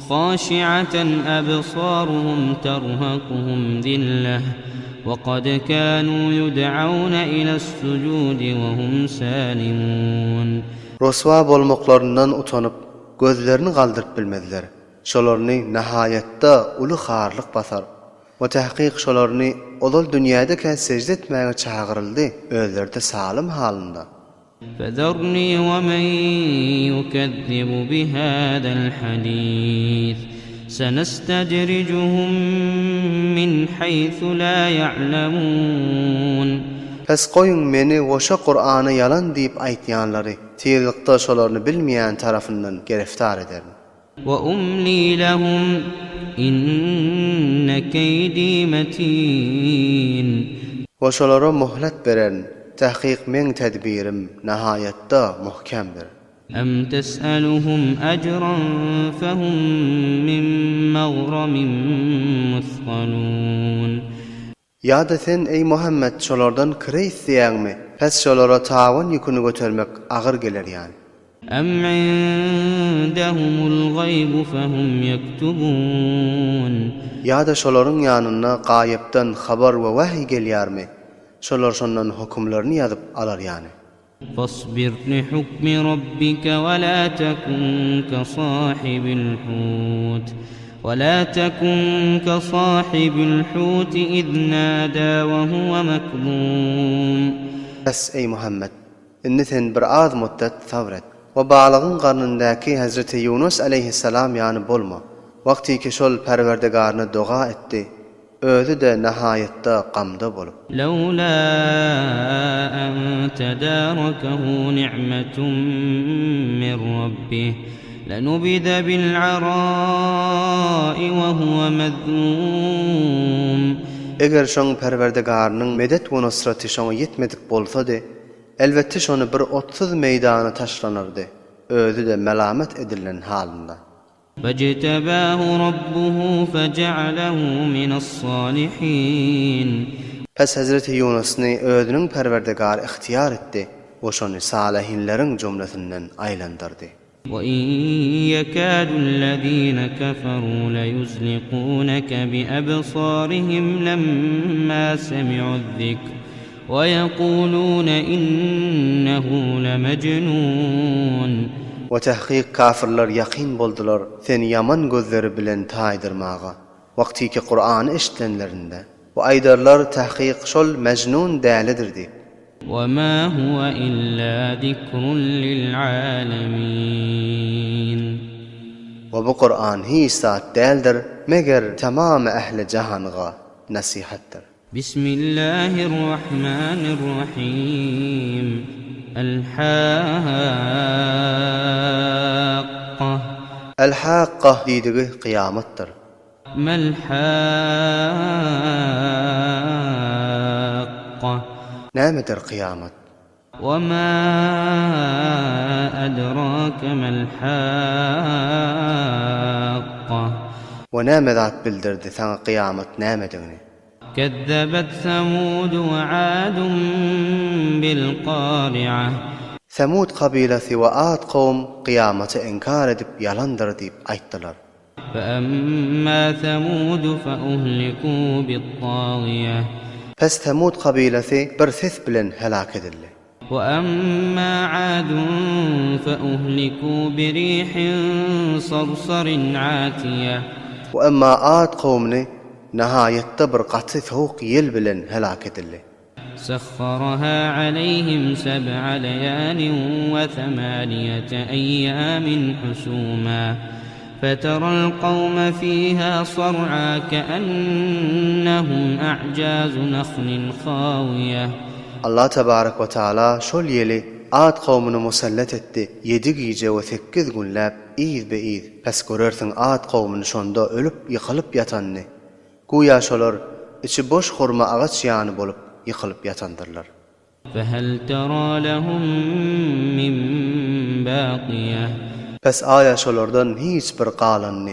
Haşi'aten absaruhum terhakuhum zilleh we kad kanu yud'aune ile's-sucudi we hum salimun. Ryswa bolmaklaryndan utanyp, gözlerini galdyryp bilmezler. Şolaryny nahaýatda uly harlyk basar. We tahkyk şolaryny ozal dünýädekä sežde etmäge çagyryldy, özleri-de salym halynda. Fezerni we men ýukezzibu bihazal hadis, senestedrijuhum min haýsu la ýa'lemun. Pes goýuň meni we şo Kurany ýalan diýip aýtýanlary, tizlikde şolaryny bilmeýän tarapyndan gereftar ederin. We umli lehum inne keýdi metin. We şolara muhlet bererin, tahkyk meň tedbirim, nahaýatda, muhkemdir. Em tes'eluhum ejran fehum min magramin muskalun. Ýa-da sen, eý Muhammet, şolardan kireý isleýäňmi? Pes şolara tawan ýüküni götermek agyr geler ýaly. Em indehumul gaýbu fehum ýektubun. Ýa-da şolaryň ýanynda gaýypdan habar we wahyý gelýärmi? Şolar şondan hökümlerini ýazyp alar ýaly. Fasbir lihukmi rabbike we la tekun kesahibil hut we la tekun kesahibil hut iz nada we huwe mekzum. Bes, eý Muhammet, indi sen bir az muddet sabr et we balygyň garnyndaky Hezreti Ýunus aleýhissalam ýaly bolma. Wagtyky şol Perwerdigaryna doga etdi. Özi-de nahaýatda gamda bolup. Lawla an tedarakahu ni'metun min rabbih lenubize bil arai we huwe mezmum. Eger şoň Perwerdigarynyň medet we nusraty şoňa ýetmedik bolsady, elbetde şony bir otsuz meýdana taşlanardy, özi-de melamat edilen halynda. Fejtebahu rabbuhu feja'alehu minas-salihin. Pes hezreti Ýunusny özüniň Perwerdigary ygtyýar etdi we şony salyhinleriň jumlesinden aýlandyrdy. We in ýekadul-lezine keferu leýuzlikuneke bi-ebsarihim lemma semi'uz-zikr we ýekulune innehu lemejnun. We tahkyk kafyrlar ýakyn boldular seni ýaman gözleri bilen taýdyrmaga, wagtyky Kurany eşidenlerinde. We aýdarlar tahkyk şol Mejnun dälidir diýip. We ma huwe illa zikrun lil alemin. We bu Kuran hiç zat däldir, meger tamamy ähli jahanga nesihatdyr. Bismillahirrahmanirrahim. El-Hakka. El-Hakka diýdigi kyýamatdyr. Mel-Hakka. Nämedir kyýamat? We ma adrake mel-Hakka. We näme zat bildirdi saňa kyýamat nämedigini? Kezzebet Semudu we Adun bil-Kari'ah. Semud kabylasy we Ad kowum kyýamaty inkar edip ýalandyr diýip aýtdylar. Feemma Semudu feuhliku bit-tagiýeh. Pes Semud kabylasy bir ses bilen heläk edildi. We emma Adun feuhliku birihin sarsarin atiýeh. We emma Ad kowumyny nahaýatda bir gaty sowuk ýel bilen heläk edildi. Sahharaha aleýhim seb'a leýalin we semaniýete eýýamin husuma feteral kawme fiha sar'a keennehum a'jazu nahlin hawiýeh. Allah tebarek we taala şol ýeli Ad kowmuny musallat etdi, ýedi gije we sekiz günläp yzbe-yz, pes görersiň Ad kowmuny şonda ölüp ýykylyp ýatanyny. Güýä şolar içi boş hurma agaç ýany bolup ýykylyp ýatandyrlar. Fehel tera lehum min bakiýeh. Pes aýa şolardan hiç bir galanyny.